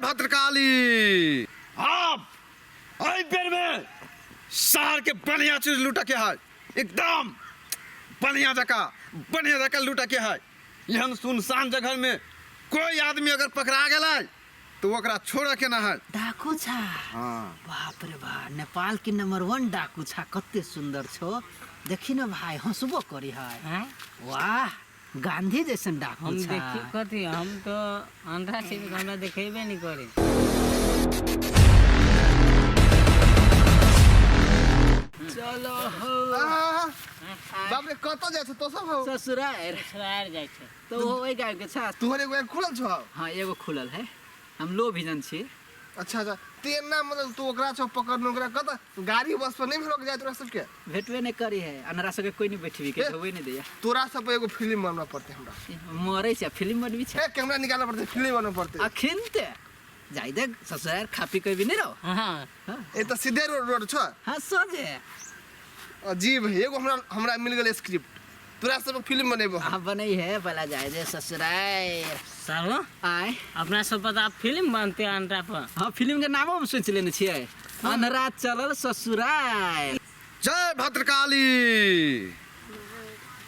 भद्रकाली। आब एहि बेर में शहर के बढ़िया चीज लूट के है, एकदम बढ़िया जगह, बढ़िया जगह लूट के है। एहन सुनसान जगह में कोई आदमी अगर पकड़ा गेलै तो ओकरा छोड़े के ना है। डाकू छा? हाँ। बाप रे बा, नेपाल के नंबर 1 डाकू छा। कते सुंदर छो, देखी न भाई, हंसबो करी है। हैं? वाह, गांधी जैसन डाकू हम छा। देखी कथी, हम तो अंधा छी, तो हमरा देखेबे नहीं करे। चलो हो। आहा, बाप रे, कतऽ जाइ छौ तो सब हो? ससुरार। ससुरार जाइ छै। तो वो ओहि गाय के छा। तोहर एगो आँखि खुलल छौ? हाँ, एगो खुलल है, हम लो विजन छी। अच्छा अच्छा, ते ना मतलब तू ओकरा छौ पकड़ने, ओकरा कतऽ गाड़ी बस पर नहीं भेटो के जाय तोरा सबके? भेटबे नहीं करी है, अनरा सबके कोई नहीं बैठबी के, ए? होबे नहीं दैया। तोरा सब पर एगो फिल्म बनबऽ पड़तै हमरा। मरै छै, फिल्म बनबी छै। ए, कैमरा निकालऽ पड़तै, फिल्म बनबऽ पड़तै। अखिन ते जाय दे ससुरार, खा पी के भी नहीं रहो। हाँ। हाँ। ए तऽ सीधे रोड रोड छौ। हाँ, सोझे। अजीब है, एगो हमरा हमरा मिल गेल स्क्रिप्ट, तोरा सब फिल्म बनेबो। हाँ, बनै है, पहला जाय दे ससुरार। सालो। आय। अपना सब पता फिल्म बनते अंडा पर। हाँ, फिल्म के नामो हम सोच लेने छियै, अनरा चलल ससुरार। जय भद्रकाली।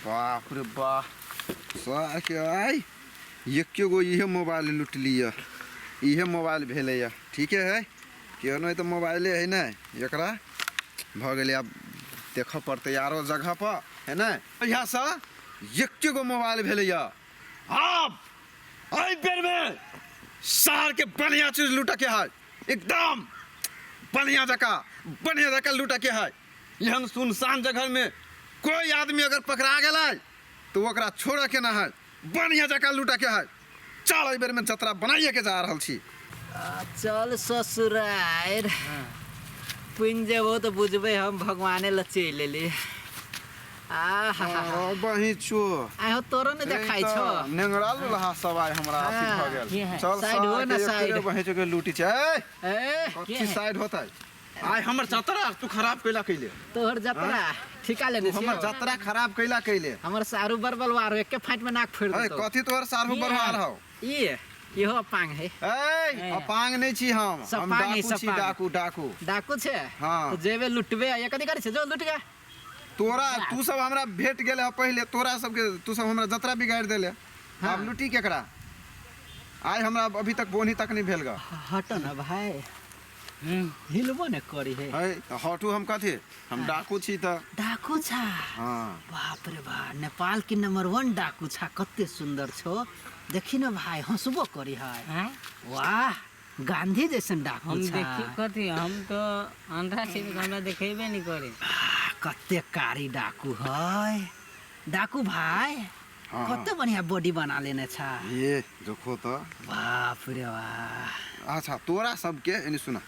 बाप रे बाप, सार के आइ एके गो इहे मोबाइल लूट लिअ, इहे मोबाइल भेलैए। ठीके है, केहनो तऽ मोबाइले है ने, एकरा भऽ गेलै। आब देखऽ पड़तै आरो जगह पर है ने। इएहसँ एके गो मोबाइल भेलैए। आब एहि बेरमे शहर के बढ़िया चीज लूटऽ के है, एकदम बढ़िया जगह, बढ़िया जगह लूटऽ के है। एहन सुनसान जगह में कोई आदमी अगर पकड़ा गेलै तो ओकरा छोड़ऽ के ना है, बढ़िया जगह लूटऽ के है। चल, एहि बेर में जतरा बनाइए के जा रहल छी। चल ससुरार, पुनि जेबो तऽ बुझबै हम भगवाने लग चलि एली। आ हा हा हा। बही छो। आइ हो, तोरो ने देखाइ छौ। नेंगरा लहा सब आइ हमरा अथी भऽ गेल। के है? चल। साइड हो ना, साइड। बही छो के लूटी छै। ए। कथी साइड होतै? आइ हमर जतरा तू खराब कैला कैले। तोहर जतरा ठिका लेने तू हमर छियौ। जतरा खराब कैला कैले। हमर सारू बरबलवार एके फाँट में नाक फोड़ि अरे देतौ। कथी तोहर सारू के बरवार है? हौ? ई इहो अपांग है। ए, अपांग नहीं छी हम सपांग है, डाकू छी। सपांग। डाकू डाकू। डाकू छै? हाँ। तो जेबे लुटबे आ कथी करै छै, जो लुट गया। तोरा तू सब हमरा भेट गेल है पहिले, तोरा सबके तू सब हमरा जतरा बिगाड़ देले। हाँ। आब लुटी केकरा? आइ हमरा अभी तक बोनी तक नहीं भेल गा। हट न भाई, हिलबो ने करी है। है तऽ हटू हम कथी, हम डाकू छी तऽ। डाकू छा? हाँ। बाप रे बा, नेपाल के नंबर 1 डाकू छा। कते सुंदर छो, देखी न भाई, हंसबो करी है। हैं? वाह, गांधी जैसन डाकू हम छा। देखी कथी, हम तो अंधा छी, तो हमरा देखेबे नहीं करे। आ, कते कारी डाकू है। डाकू भाई। हाँ। कते बढ़िया बॉडी बना लेने छा। ये देखो तो। बाप रे वाह। अच्छा, तोरा सबके एने सुना,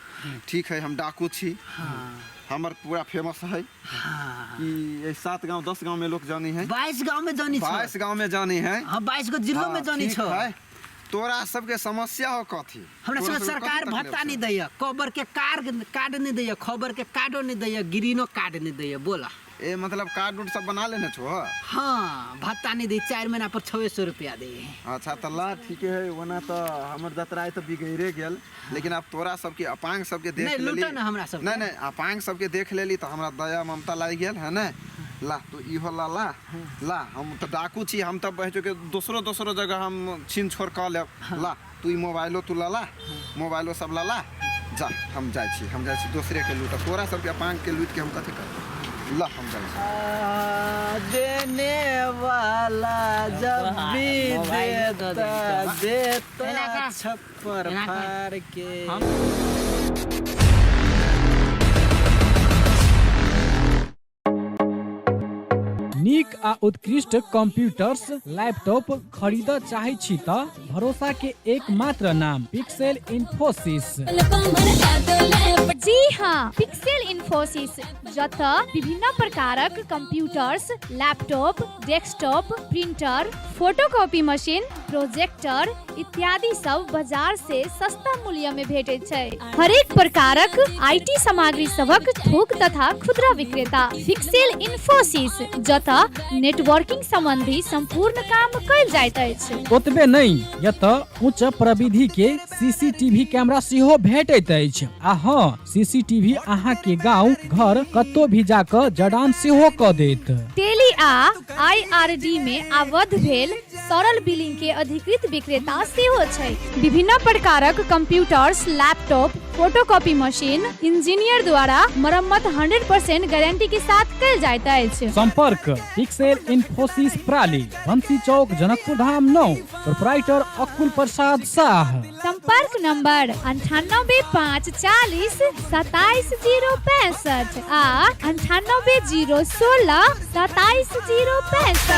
ठीक है, हम डाकू छी। हाँ। हमर पूरा फेमस है हाँ। कि ये 7 गांव 10 गांव में लोग जानी है। 22 गांव में जानी छो। 22 गांव में जानी है। हाँ, 22 गो जिलो में हाँ, जानी ठीक छो। है। तोरा सबके समस्या हो कथी? हमरा तोरा सबके सबके सरकार कथी तकलीफ भत्ता छौ? नहीं दैया, कबर के कार्ड नहीं दैया, खबर के कार्डो नहीं दैया, ग्रीनो कार्ड नहीं दैया, बोला। ए मतलब कार्ड उड सब बना लेने छो? हाँ, भत्ता नहीं दी, 4 महीना पर 600 रुपया दे। अच्छा तऽ ला ठीके है, ओना तऽ हमर जतरा तऽ बिगड़े गेल, लेकिन आब तोरा सबके अपांग सबके देख नहीं, लेली। लूटऽ ना हमरा सबके। नहीं नहीं, अपांग सबके देख लेली तऽ हमरा दया ममता लागि गेल है ने। ला तू इहो ला ला ला, हम तऽ डाकू छी, हम तऽ बहचो के दोसरो दोसरो जगह हम छीन छोड़ कऽ लेब। ला तू ई मोबाइलो तू ला ला, मोबाइलो सब ला ला, जा हम जाइ छी, हम जाइ छी दोसरे के लूट। तोरा सबके अपांग के लूट के हम कथी करब? ला हम जाइ छी। आ, देने वाला जब भी मोबाइल दऽ देता दे। देता एना कर। छप्पर एना कर। फाड़ के। हम नीक आ उत्कृष्ट कंप्यूटर्स लैपटॉप खरीदऽ चाहै छी तऽ भरोसा के एकमात्र नाम पिक्सेल इन्फोसिस। जी हाँ, पिक्सेल इन्फोसिस, जतऽ विभिन्न प्रकारक computers, laptop, desktop, printer, photocopy machine, projector इत्यादि सब बाजार से सस्ता मूल्य में भेटैत छै। हरेक प्रकारक IT सामग्री सबक थोक तथा खुदरा विक्रेता पिक्सेल इन्फोसिस, जतऽ एतऽ नेटवर्किंग संबंधी संपूर्ण काम कयल जाइत अछि। ओतबे नहि, एतऽ उच्च प्रविधि के सीसीटीवी कैमरा सेहो भेटैत अछि। आ हँ, सीसीटीवी अहाँ के गांव घर कतौ भी जाकऽ जड़ान सेहो कऽ देत। टेली आ आईआरडी में आबद्ध भेल सरल बिलिंग के अधिकृत विक्रेता सेहो छै। विभिन्न प्रकारक computers, laptop, photocopy machine engineer द्वारा मरम्मत 100% गारंटी के साथ कयल जाइत अछि। संपर्क पिक्सेल इन्फोसिस प्राली, बंसी चौक, जनकपुर धाम 9, प्रोपराइटर अकुल प्रसाद साह। संपर्क नंबर 98 5 40 27 0 65 आ 98 0 16 27 0 65।